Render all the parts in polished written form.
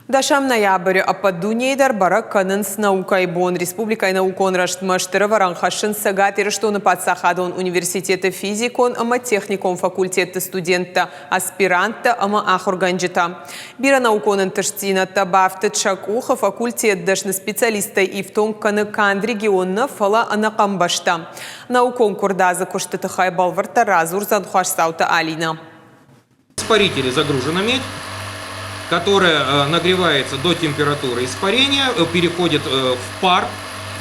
Дӕсӕм ноябры ӕппӕт дунейы дӕр бӕрӕг кӕнынц наукӕйы бон. Республикӕйы наукон рӕзтмӕ стыр ӕвӕрӕн хӕссынц Цӕгат Ирыстоны паддзахадон университеты физикон ӕмӕ техникон факультетты студенттӕ, аспиранттӕ ӕмӕ ахуыргӕнджытӕ. Бирӕ наукон ӕнтыстдзинӕдтӕ бафтыд сӕ къухы, факультет дӕсны специалисттӕй ифтонг кӕны канд регион нӕ, фӕлӕ ӕнӕхъӕн бӕстӕ. Наукон куырдадзы куысты тыххӕй бӕлвырддӕр радзурдзӕн Хуасдзауты Алинӕ. Испарители загружена медь, которая нагревается до температуры испарения, переходит в пар,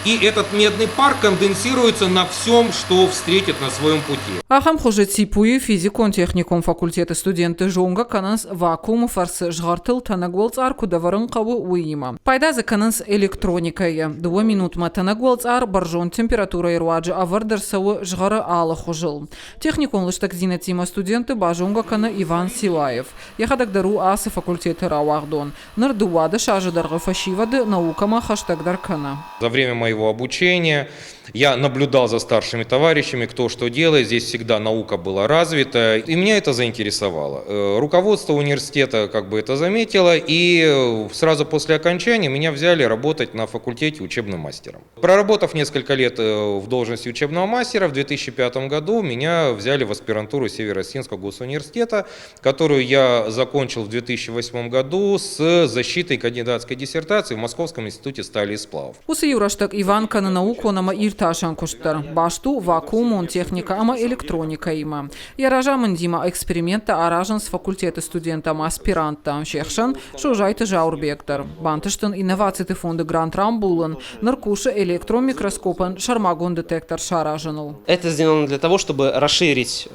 и этот медный пар конденсируется на всем, что встретит на своем пути. Ахӕм хуызы ЦИПУ-йы физикон-техникон факультеты студентты зонгӕ кӕнынц вакуумы фӕрцы згъӕртыл тӕнӕг уӕлцъар куыд ӕвӕрын хъӕуы, уыимӕ. Пайда дзы кӕнынц электроникӕйы. Дыууӕ минутмӕ тӕнӕг уӕлцъар бӕрзонд температурӕйы руаджы ӕвӕрд ӕрцӕуы згъӕры алы хуызыл. Техникон лыстӕгдзинӕдтимӕ студентты базонгӕ кӕны Иван Силаев. Йӕхӕдӕг дӕр у ацы факультеты рауагъдон. Ныр 12 азы дӕргъы фӕсивӕды наукӕмӕ хӕстӕгдӕр кӕны. За время моего обучения я наблюдал за старшими товарищами, кто что делает. Здесь всегда наука была развита, и меня это заинтересовало. Руководство университета как бы это заметило, и сразу после окончания меня взяли работать на факультете учебным мастером. Проработав несколько лет в должности учебного мастера, в 2005 году меня взяли в аспирантуру Северо-Осетинского госуниверситета, которую я закончил в 2008 году с защитой кандидатской диссертации в Московском институте стали и сплавов. Уыцы иу рӕстӕг Иван кӕны наукон ӕмӕ иртасӕн куыст дӕр. Баст у вакуумон техникӕ ӕмӕ электроникӕимӕ. Йӕ разамындимӕ эксперименттӕ аразынц факультеты студенттӕ ӕмӕ аспиранттӕ, се хсӕн Созайты Зауырбег дӕр. Бантыст ын инновациты фонды грант рамбулын, ныр кусы электрон микроскопӕн сӕрмагонд детектор саразыныл. Это сделано для того, чтобы расширить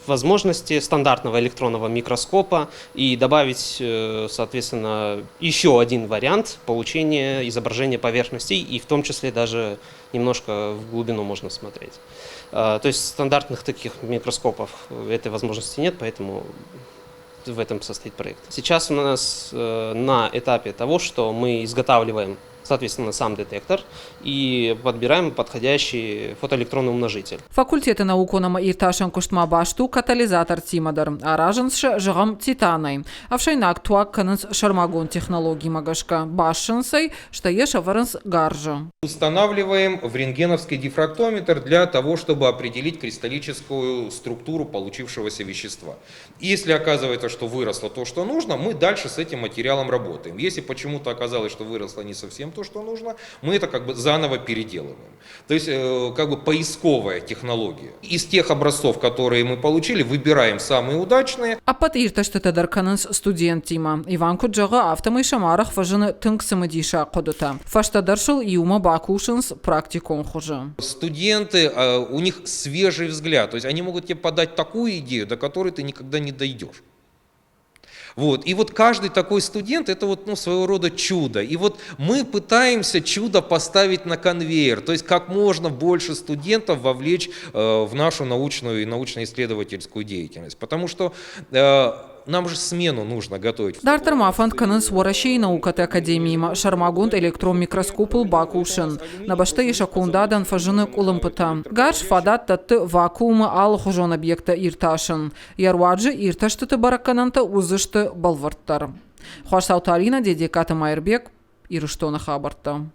возможности стандартного электронного микроскопа и добавить, соответственно, еще один вариант получения изображения поверхностей и в том числе даже немножко в глубину можно смотреть. То есть стандартных таких микроскопов этой возможности нет, поэтому в этом состоит проект. Сейчас у нас на этапе того, что мы изготавливаем, соответственно, сам детектор и подбираем подходящий фотоэлектронный умножитель. Факультеты наукон ӕмӕ иртасӕн куыстмӕ баст у катализатортимӕ дӕр. Аразынц сӕ, зӕгъӕм, титанӕй. Ӕфсӕйнаг туаг кӕнынц сӕрмагонд технологимӕ гӕсгӕ. Бассынц ӕй, стӕй йӕ сӕвӕрынц гарзы. Устанавливаем в рентгеновский дифрактометр для того, чтобы определить кристаллическую структуру получившегося вещества. Если оказывается, что выросло то, что нужно, мы дальше с этим материалом работаем. Если почему-то оказалось, что выросло не совсем то, что нужно, мы это как бы заново переделываем. То есть как бы поисковая технология. Из тех образцов, которые мы получили, выбираем самые удачные. Ӕппӕт иртӕстытӕ дӕр кӕнынц студенттимӕ. Иван куыд зӕгъы, афтӕмӕй сӕм арӕх фӕзыны тынг цымыдисаг хъуыдытӕ. Фӕстӕдӕр сыл иумӕ бакусынц практикон хуызы. Студенты, у них свежий взгляд, то есть они могут тебе подать такую идею, до которой ты никогда не дойдешь. Вот. И вот каждый такой студент – это вот, ну, своего рода чудо. И вот мы пытаемся чудо поставить на конвейер, то есть как можно больше студентов вовлечь в нашу научную и научно-исследовательскую деятельность. Потому что нам же смену нужно готовить. Дарддӕр ма фӕнд кӕнынц Уӕрӕсейы наукӕты академиимӕ сӕрмагонд электрон микроскопыл бакусын. Нӕ бӕстӕйы сӕ кондадӕн фӕзыны къуылымпытӕ. Гарз фадат дӕтты вакуумы алыхуызон объекттӕ иртасын. Йӕ руаджы иртӕстыты бӕрӕггӕнӕнтӕ уыдзысты бӕлвырддӕр. Хуасдзауты Алинӕ, Дедегкаты Майырбег, Ирыстоны хабӕрттӕ.